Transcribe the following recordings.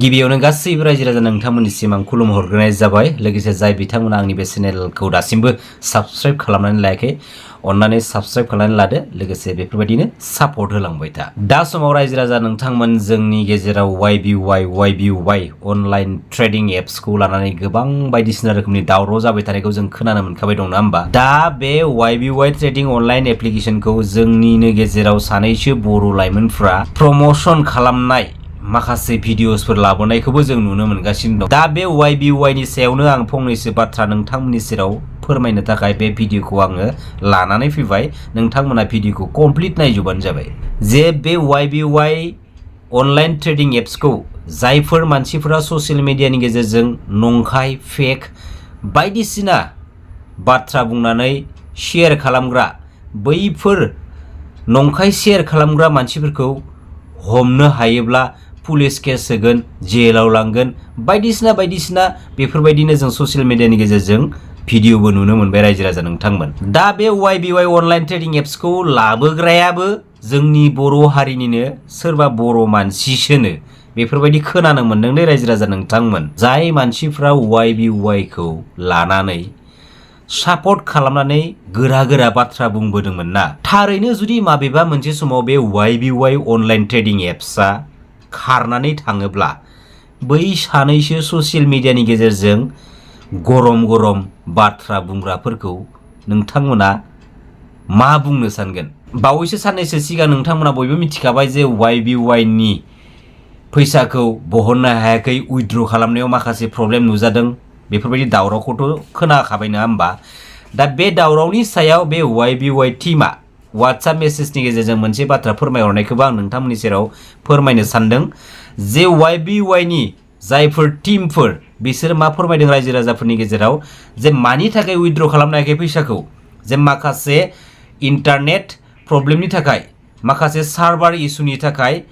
गिबियावनो गासैबो रायजो राजा नोंथांमोननिसिम आं खुलुम हरग्रोनाय जाबाय। लोगोसे जाय बिथांमोना आंनि बे चेनेलखौ दासिमबो साबस्क्राइब खालामनानै लायाखै अन्नानै साबस्क्राइब खालामनानै लादो। लोगोसे बेफोरबायदिनो सापर्ट होलांबाय था। दा समाव रायजो राजा नोंथांमोन जोंनि गेजेराव YBY अनलाइन ट्रेडिं एप्सखौ लानानै गोबां बायदिसिना रोखोमनि दावराव जाबाय थानायखौ जों खोनानो मोनखाबाय दं, नङा होमबा? दा बे YBY ट्रेडिं अनलाइन एप्लिकेशनखौ जोंनिनो गेजेराव सानैसो बर' लाइमोनफ्रा प्रमोशन खालामनाय माखासे भिडिअसफोर लाबोनायखौबो जों नुनो मोनगासिनो दं। दा बे YBY नि सायावनो आं फंनैसो बाथ्रा नोंथांमोननि सेराव फोरमायनो थाखाय बे भिडिअखौ आङो लानानै फैबाय। नोंथांमोना भिडिअखौ कमप्लिट नायजोबानो जाबाय। जे बे YBY अनलाइन ट्रेडिं एप्सखौ जायफोर मानसिफोरा ससियेल मिडियानि गेजेरजों नंखाय फेक बायदिसिना बाथ्रा बुंनानै शेयार खालामग्रा, बैफोर नंखाय शेयार खालामग्रा मानसिफोरखौ हमनो हायोब्ला पुलिस केस होगोन, जेलाव लांगोन, बायदिसिना बेफोरबायदिनो जों ससियेल मिडियानि गेजेरजों भिडिअबो नुनो मोनबाय रायजो राजा नोंथांमोन। दा बे YBY अनलाइन ट्रेडिं एप्सखौ लाबोग्रायाबो जोंनि बर' हारिनिनो सोरबा बर' मानसिसोनो बेफोरबायदि खोनानो मोनदों दे रायजो राजा नोंथांमोन। जाय मानसिफ्रा YBY खौ लानानै सापर्ट खालामनानै गोरा बाथ्रा बुंबोदोंमोन ना, थारैनो जुदि माबेबा मोनसे समाव बे YBY अनलाइन ट्रेडिं एप्सआ खारनानै थाङोब्ला बै सानैसो ससियेल मिडियानि गेजेरजों गरम बाथ्रा बुंग्राफोरखौ नोंथांमोना मा बुंनो सानगोन? बावैसो साननैसो सिगां नोंथांमोना बयबो मिथिखाबाय जे YBY नि फैसाखौ बहननो हायाखै, उइथड्र खालामनायाव माखासे प्रब्लेम नुजादों। बेफोरबायदि दावरावखौथ' खोनाखाबाय, नङा होमबा? दा बे दावरावनि सायाव बे YBY टीमा वाट्सएप मेसेजनि गेजेरजों मोनसे बाथ्रा फोरमायहरनायखौबो आं नोंथांमोननि सेराव फोरमायनो सानदों। जे YBY नि जायफोर टीमफोर बिसोर मा फोरमायदों रायजो राजाफोरनि गेजेराव, जे मानि थाखाय उइथड्र खालामनो हायाखै फैसाखौ, जे माखासे इन्टारनेट प्रब्लेमनि थाखाय, माखासे सार्भार इसुनि थाखाय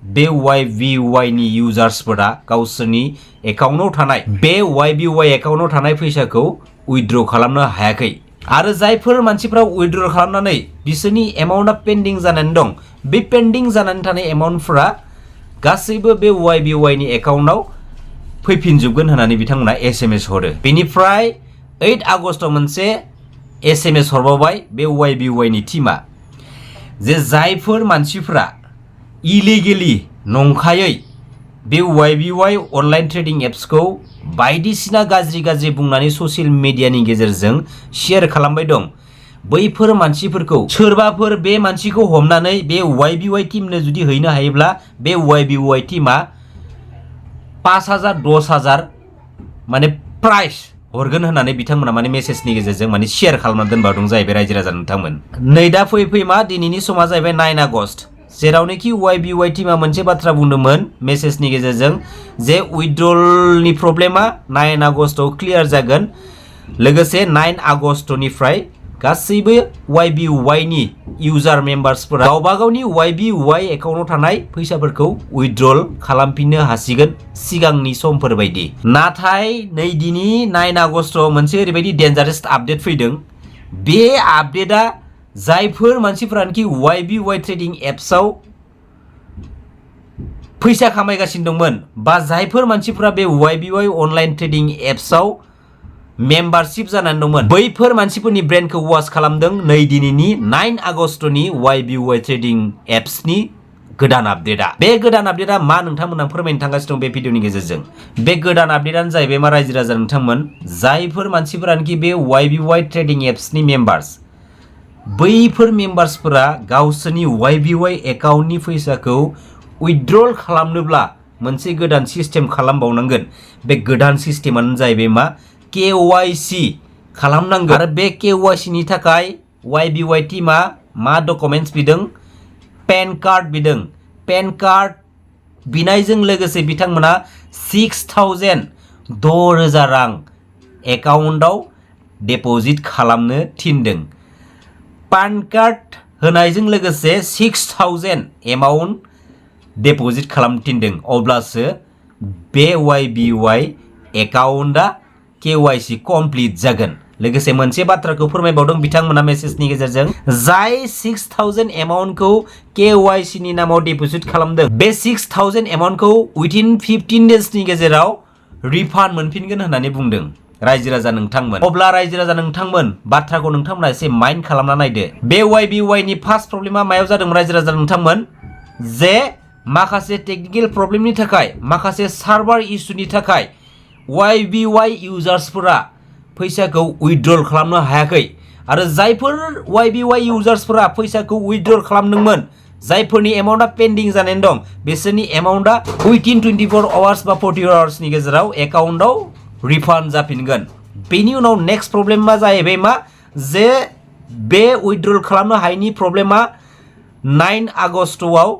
बे YBY नि इउजार्सफोरा गावसोरनि एकाउन्टाव थानाय, बे YBY एकाउन्टाव थानाय फैसाखौ उइथड्र खालामनो हायाखै। आरो जायफोर मानसिफ्रा उइथड्र खालामनानै बिसोरनि एमाउन्टआ पेन्डिं जानानै दं, बे पेन्डिं जानानै थानाय एमाउन्टफोरा गासैबो बे YBY नि एकाउन्टाव फैफिनजोबगोन होननानै बिथांमोना SMS हरो। बेनिफ्राय 8 आगस्टआव मोनसे SMS हरबावबाय बे YBY नि टीमा, जे जायफोर मानसिफ्रा इलिगेलि नंखायै बे YBY अनलाइन ट्रेडिं एप्सखौ बायदिसिना गाज्रि बुंनानै ससियेल मिडियानि गेजेरजों शेयार खालामबाय दं, बैफोर मानसिफोरखौ सोरबाफोर बे मानसिखौ हमनानै बे YBY टीमनो जुदि हैनो हायोब्ला बे YBY टीमा 5,000 10,000 माने प्राइस हरगोन होननानै बिथांमोना माने मेसेजनि गेजेरजों माने शेयार खालामना दोनबा दं जाहैबाय रायजो राजा नोंथांमोन। नै दा फैयै मा दिनैनि समा जाहैबाय 9 आगस्ट, जेरावनोखि YBY टीमा मोनसे बाथ्रा बुंदोंमोन मेसेजनि गेजेरजों, जे उइथड्रलनि प्रब्लेमा 9 आगस्टआव क्लियार जागोन। लोगोसे 9 आगस्टनिफ्राय गासैबो YBY नि इउजार मेम्बार्सफोरा गावबा गावनि YBY एकाउन्टाव थानाय फैसाफोरखौ उइथड्रल खालामफिननो हासिगोन सिगांनि समफोर बायदि। नाथाय नै दिनै 9 आगस्टआव मोनसे ओरैबायदि डेन्जारास आपडेट फैदों। बे आपडेटआ जायफोर मानसिफोरानोखि YBY ट्रेडिं एप्सआव फैसा खामायगासिनो दंमोन, बा जायफोर मानसिफोरा बे YBY अनलाइन ट्रेडिं एप्सआव मेम्बारशिप जानानै दंमोन, बैफोर मानसिफोरनि ब्रेनखौ वाश खालामदों नै दिनैनि 9 आगस्टनि YBY ट्रेडिं एप्सनि गोदान आपडेटआ। बे गोदान आपडेटआ मा नोंथांमोना फोरमायनो थांगासिनो दं बे भिडिअनि गेजेरजों। बे गोदान आपडेटआनो जाहैबाय मा रायजो राजा नोंथांमोन, जायफोर मानसिफोरानोखि बे YBY ट्रेडिं एप्सनि मेम्बार्स, बैफोर मेम्बार्सफोरा गावसोरनि YBY एकाउन्टनि फैसाखौ उइथड्रल खालामनोब्ला मोनसे गोदान सिस्टेम खालामबावनांगोन। बे गोदान सिस्टेमानो जाहैबाय मा KYC खालामनांगोन। आरो बे KYC नि थाखाय YBY टीमा मा डकुमेन्ट्स बिदों? पेन कार्ड बिदों। पेन कार्ड बिनायजों लोगोसे बिथांमोना 6,000 रां एकाउन्टाव डिप'जिट खालामनो थिनदों। पान कार्ड होनायजों लोगोसे 6,000 एमाउन्ट डिप'जिट खालामनो थिनदों, अब्लासो बे YBY एकाउन्टआ KYC कमप्लिट जागोन। लोगोसे मोनसे बाथ्राखौ फोरमायबावदों बिथांमोना मेसेजनि गेजेरजों जाय 6000 एमाउन्टखौ KYC नि नामाव डिप'जिट खालामदों बे 6000 एमाउन्टखौ उइथिन 15 डेजनि गेजेराव रिफान्ड मोनफिनगोन होननानै बुंदों रायजो राजा नोंथांमोन। अब्ला रायजो राजा नोंथांमोन बाथ्राखौ नोंथांमोना एसे माइन्ड खालामना नायदो। बे YBY नि फार्स्ट प्रब्लेमा मायाव जादों रायजो राजा नोंथांमोन जे माखासे टेक्निकेल प्रब्लेमनि थाखाय माखासे सार्भार इस्युनि थाखाय YBY इउजार्सफोरा फैसाखौ उइथड्रल खालामनो हायाखै आरो जायफोर YBY इउजार्सफोरा फैसाखौ उइथड्रल खालामदोंमोन जायफोरनि एमाउन्टआ पेन्डिं जानानै दं बिसोरनि एमाउन्टआ उइथिन 24 आवार्स बा 40 आवार्सनि गेजेराव एकाउन्टआव रिफान्ड जाफिनगोन। बेनि उनाव नेक्स्ट प्रब्लेमा जाहैबाय मा जे बे उइथड्रल खालामनो हायैनि प्रब्लेमा 9 आगस्टआव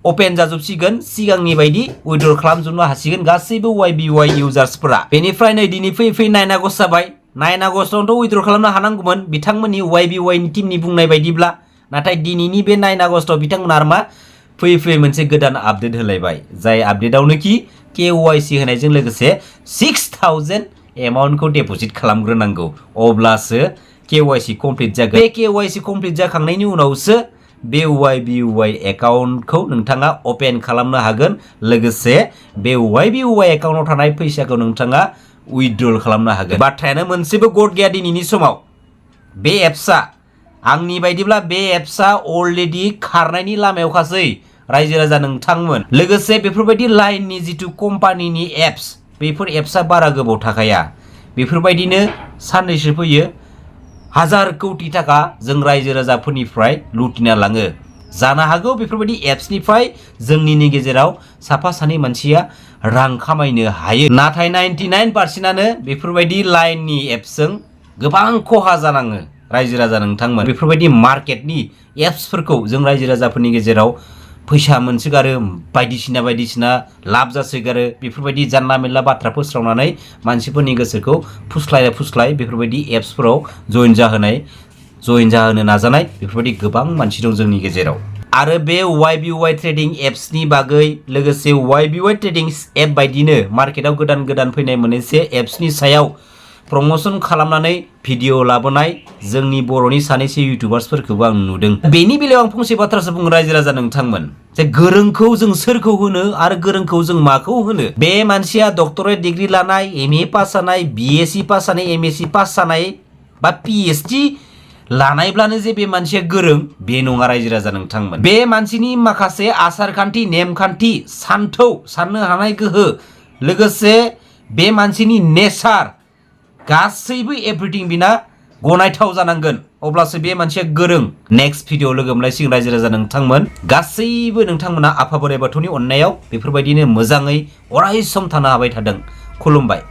अपेन जाजोबसिगोन सिगांनि बायदि उइथड्रल खालामजोबनो हासिगोन गासैबो YBY इउजार्सफोरा। बेनिफ्राय नै दिनै फैयै 9 आगस्ट जाबाय। 9 आगस्टआवथ' उइथड्रल खालामनो हानांगौमोन बिथांमोननि YBY नि टिमनि बुंनाय बायदिब्ला, नाथाय दिनैनि बे 9 आगस्टआव बिथांमोना आरो मा फैयै मोनसे गोदान आपडेट होलायबाय जाय आपडेटआवनोखि KYC होनायजों लोगोसे 6000 एमाउन्टखौ डिप'जिट खालामग्रोनांगौ अब्लासो KYC कमप्लिट जागोन। बे KYC कमप्लिट जाखांनायनि उनावसो बे YBY एकाउन्टखौ नोंथाङा अपेन खालामनो हागोन लोगोसे बे YBY एकाउन्टआव थानाय फैसाखौ नोंथाङा उइथड्रल खालामनो हागोन। बाथ्रायानो मोनसेबो गद गैया दिनैनि समाव। बे एप्सआ आंनि बायदिब्ला बे एप्सआ अलरेडि खारनायनि लामायावखासै रायजो राजा नोंथांमोन। लोगोसे बेफोरबायदि लाइननि जिथु कम्पानिनि एप्स बेफोर एप्सआ बारा गोबाव थाखाया बेफोरबायदिनो साननैसो फैयो हाजार कोटि थाखा जों रायजो राजाफोरनिफ्राय लुटिना लाङो। जानो हागौ बेफोरबायदि एप्सनिफ्राय जोंनिनि गेजेराव साफा सानै मानसिया रां खामायनो हायो, नाथाय 99%आनो बेफोरबायदि लाइननि एप्सजों गोबां खहा जानाङो रायजो राजा नोंथांमोन। बेफोरबायदि मार्केटनि एप्सफोरखौ जों रायजो राजाफोरनि गेजेराव फैसा मोनसोगारो बायदिसिना लाब जासोगारो बेफोरबायदि जानला मेनला बाथ्रा फोस्रावनानै मानसिफोरनि गोसोखौ फुस्लाय बेफोरबायदि एप्सफोराव जइन जाहोनो नाजानाय बेफोरबायदि गोबां मानसि दं जोंनि गेजेराव। आरो बे YBY ट्रेडिं एप्सनि बागै लोगोसे YBY ट्रेडिं एप बायदिनो मार्केटाव गोदान फैनाय मोनसे एप्सनि सायाव प्रमोशन खालामनानै भिडिअ लाबोनाय जोंनि बर'नि सानैसो इउटुबार्सफोरखौबो आं नुदों। बेनि बेलायाव आं फंसे बाथ्रासो बुङो रायजो राजा नोंथांमोन जे गोरोंखौ जों सोरखौ होनो आरो गोरोंखौ जों माखौ होनो। बे मानसिया डक्टरेट डिग्री लानाय MA पास जानाय BSc पास जानाय MSc पास जानाय बा PhD लानायब्लानो जे बे मानसिया गोरों बे नङा रायजो राजा नोंथांमोन। बे मानसिनि माखासे आसार खान्थि नेमखान्थि साननो हानाय गोहो लोगोसे बे मानसिनि नेचार गासैबो एभ्रिथिं बिना गनायथाव जानांगोन अब्लासो बे मानसिया गोरों। नेक्स्ट भिडिअ लोगो मोनलायसिगोन रायजो राजा नोंथांमोन। गासैबो नोंथांमोना आफा बोराइ बाथौनि अननायाव बेफोरबायदिनो मोजाङै अराय सम थानो हाबाय थादों। खुलुमबाय।